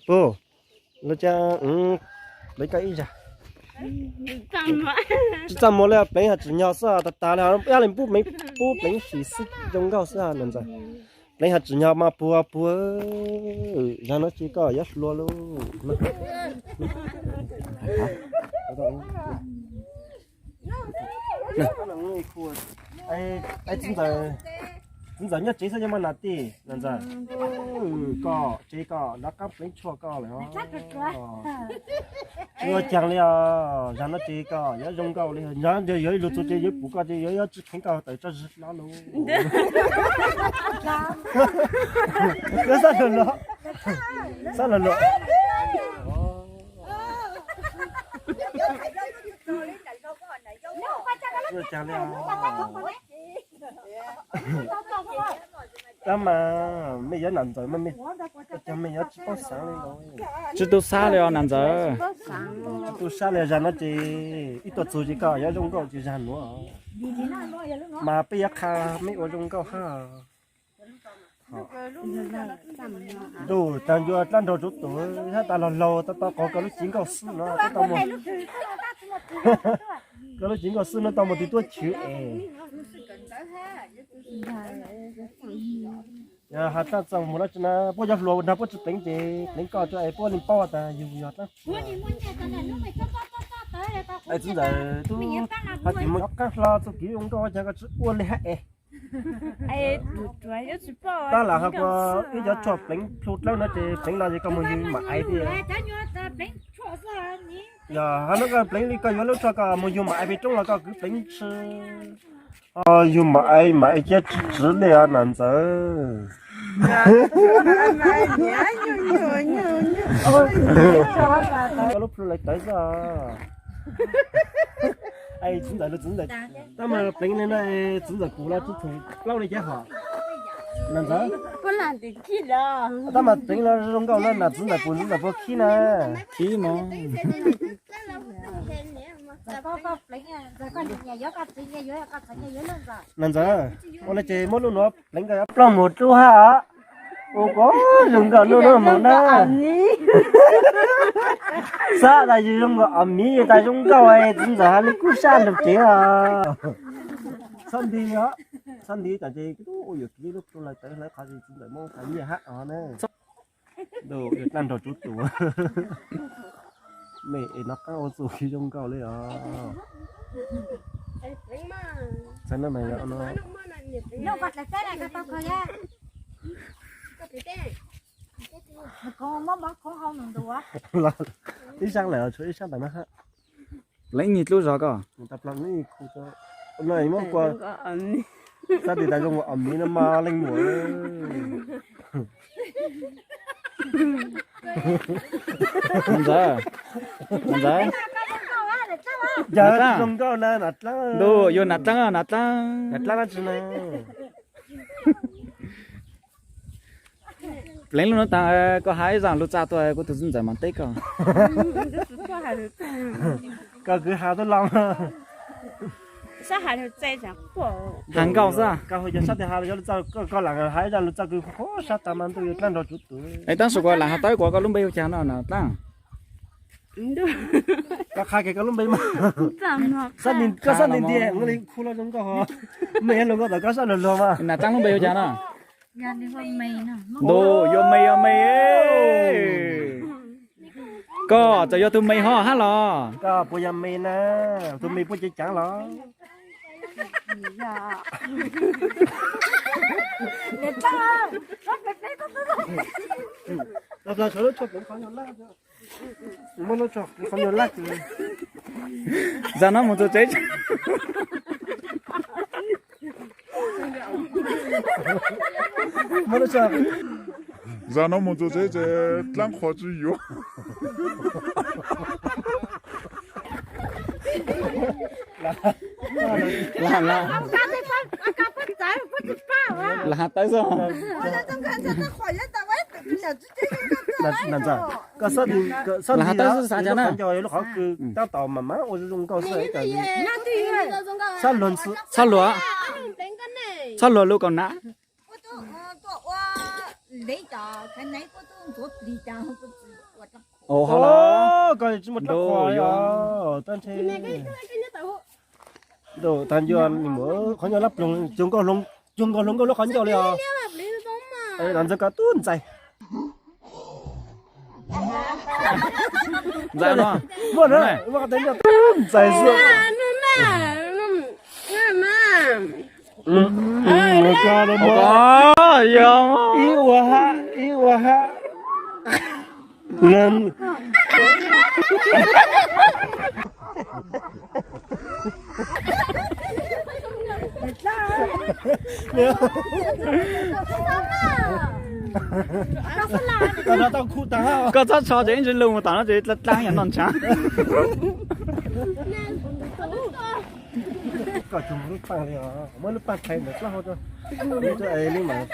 Pub, lub caij, pleev koj ib zag. Tsis txaj muag li, pleev hav tsim nyog xwb, tag tag li, ib yam li pub pleev, pub pleev sim xwb zoo nkauj xwb na ntxawm. Pleev hav tsim nyog mas puag puag, zag no ces koj yuav hluas lauj. Txiv ntxawm nyob tsev xwb, nyob mas nas tij na ntxawm. Koj tsev koj nov qab pleev tshuaj koj lawm. Tsis ua caag li os, zag no ces koj yuav zoo nkauj li, nyob yog yuav ib lug txug ces yuav pum koj ces yuav tsis kheev koj tawm tso zog hlo lauj. Koj xab luag luag, xab luag luag. Tab mas mej yuav nam ntxawm mas mej, ua caag mej yuav tsis paub xaav li los? Tsis tu sab li os nam ntxawm. Tsis tu sab li, zag no ces ib tuaj txug ces koj yuav zoo nkauj ces zag nuav. Mas peb yuav qha mej ua zoo nkauj hab. Ntuj, taag ncua dlaab nraug tsuv tus, hab tas laug laug tau tau qhov koj lub cev nkauj xwb no tau mus, koj lub cev nkauj xwb no tau mus tig tuab chwv es. Yog has txaj txaj mus dlaab tsi na, puab yuav hluas nrag puab tsis pleev ces pleev koj tso es puab le paub tas yug yog dlaab tsi. Txiv ntxawm tub, has tsis mus nyob qaab hlo txuj kev zoo nkauj ua caag koj tsis ua li hab es. Tab lam has kua ib cov tshuaj pleev plhu dlawb no ces pleev los ces koj mus yug mam aiv thiab. Yog hab no koj pleev li koj yuav lub tshuaj koj mus yug mam aiv pem roob los koj kwv pleev tsi. Yug mam aiv mam aiv cia tsi tsiv li os nam ntxawm. Koj lub plhu lawv tawv xwb. Txiv ntxawm, txiv ntxawm, tab mas pleev li no txiv ntxawm pum los tsis txhum plaub li cas hos. Nam ntxawm, tab mas pleev los zoo nkauj no nam txiv ntxawm pum txiv ntxawm puas khib na? Khib mog. Nam ntxawm, ua li ces muab lub nuav pleev koj yuav plaub mus dlub hab. Ua koj zoo nkauj lub nuav mus na. Xab tas yug zoo nkauj os miv tas zoo nkauj, txiv ntxawm has li kuj sab nraug tsev os. Txhob nti, txhob nti tas ces ua yuam kev lub plhu lawv tawv hlawv qhov txiv ntxawm muab tas nyiaj hab os na. Dlaab nraug tsuv tus, mej es nov qaab ua txuj zoo nkauj li os. Txhais no mas yog no. Ib sab lawm, tshuav ib sab ntawm no hab. Leej nyig dlub zog koj. Xab tis tas zoo ua os miv no mas leej muam. Ntxawm, ntxawm, zoo nkauj na, ntuj yuav nam dlaab, nam dlaab. Pleev lub nuav taag, koj has ib zaj lug txaj tuaj kuv tus txiv ntxawm mas teb koj. Koj kwv has tub loo. Has nkauj xwb. Koj hu cov sab tis has yuav lug txaj, koj lam has ib zaj lug txaj kws huv sab tas mas ntuj yuav dlaab nraug tsuv tus. Es tab sis kuv lam has tawb kuv koj lub npe hu caag no nam dlaab. Koj qha kiag koj lub npe mas. Koj sab nti ntiag, ua li khu los zoo nkauj hos. Mej yuav lug nkauj tom koj sab luag luag mas. Nam dlaab lub npe hu caag no? Ntuj, yuav me yuav me. Koj txawm yog tug me hov hab los? Koj puas yog me na? Tug me puab ceev caav los? Muab lub tsho qhov nyuag laj. Zag no mus txug tsev. Zag no mus txug tsev ces dlaab qhuas tsi yuav. Lam has tawb xwb. Koj xab tis, koj xab tis, lub qhov ncauj yog lub qhov kws taab tom mas mas ua zoo zoo nkauj xwb. Txhob luag, txhob luag lub kaus nam. Ua ho los koj tsis muaj rab qhuas os, tab ntshe. Ntau tag ncua, qhov ncua lab ploog, cuag nkauj hluas nkauj lub qhov ncauj li os. Ntxawg koj tub ntxais. Ntxais no. Muaj na, muaj qhov tias ntxais xwb. Ib ua ha, ib ua ha. Koj txhob tso ces ib ntsis lug mus tom no ces dlaab dlaab yog noj ntshav. Koj tsuas muaj lub paaj li os, muab lub paaj qhais ntawm plaub hau rau, rau es li mas.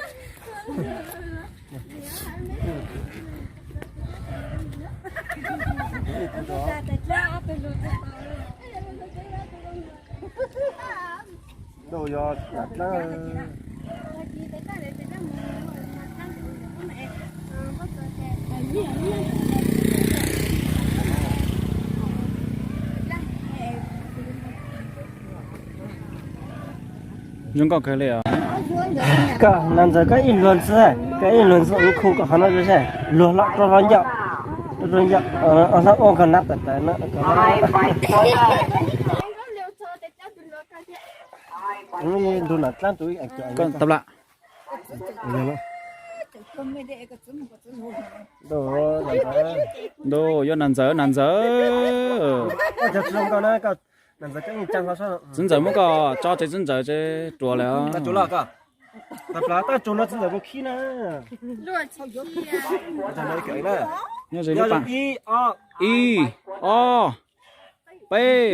Ntau yog nam dlaab. Zoo nkauj kawg li os. Koj nam ntxawm koj ib luag ntxwb, koj ib luag ntxwb ua khu koj qhov no luag hlo rau hlo ncauj, rau hlo ncauj, hlo ua koj nab tawm tawm no. Ntug nam dlaab tus tab laj. Ntuj, yog nam ntxawm, nam ntxawm. Txiv ntxawm muab koj tso ces txiv ntxawm ces ruam lawm os. Txiv ntxawm kuv khib na. Nyob ze lub paaj. Ib, ob, peb.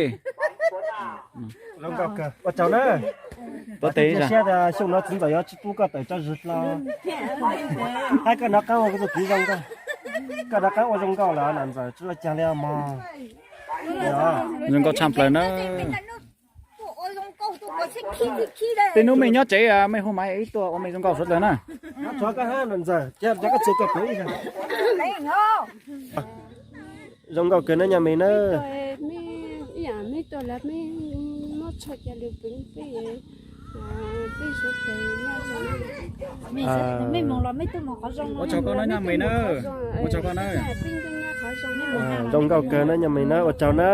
Ua tsaug na. Tuav tes ib zag. Xyoo no txiv ntxawm yuav tsis pub koj tawm tso zis hlo. Hab koj nov qaab ua koj tug txiv zoo nkauj. Koj nov qaab ua zoo nkauj lawm nam ntxawm tsi ua caag li mog. Zoo nkauj tshaj plaws na. Tej nub mej nyob tsev mej hu mas ib tuaj ua mej zoo nkauj suav dlawg na. Zoo nkauj kawg na nyab me na. Ua tsaug koj na nyab me na. Ua tsaug koj na. Zoo nkauj kawg na nyab me na, ua tsaug na.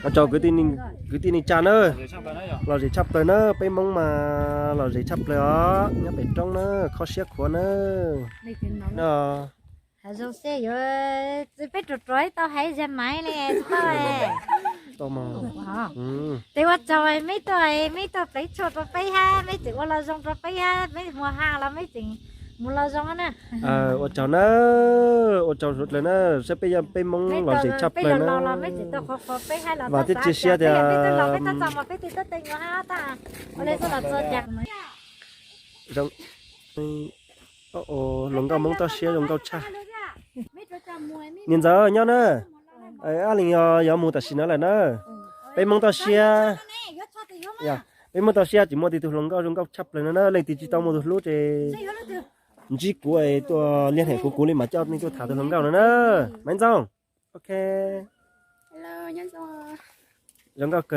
Ua tsaug kwv tij neej tsa na. Lom zem tshaj plaws na, peb Moob mas lom zem tshaj plaws os, nyob pem roob na, kho siab khuav na. Zoo xwb yuav txwv peb ruam ruam tau hais zag maiv li tau. Tes ua tsaug meb tuaj, meb tuaj plev tshuaj rau peb hab, meb tseem ua los zoo rau peb hab, meb mus ha los meb tseem mus los zoo na. Ua tsaug na, ua tsaug suav dlawg na, saib peb yog peb Moob lom zem tshaj plaws na. Vam thiab cia siab tias hluas nkauj Moob toj siab zoo nkauj tshaj. Niam ntxawm nyob na, ab leeg yog yuav mus tam sim no lawm na. Peb Moob toj siab, peb Moob toj siab tsis muaj tug hluas nkauj zoo nkauj tshaj plaws no na, leej twg tsis tau muaj tus hlub ces ntsib kuv tuaj liag hem kuv, kuv li mam coj nej tuaj tham tus hluas nkauj no na. Maiv Ntxoog, ok. Zoo nkauj kawg.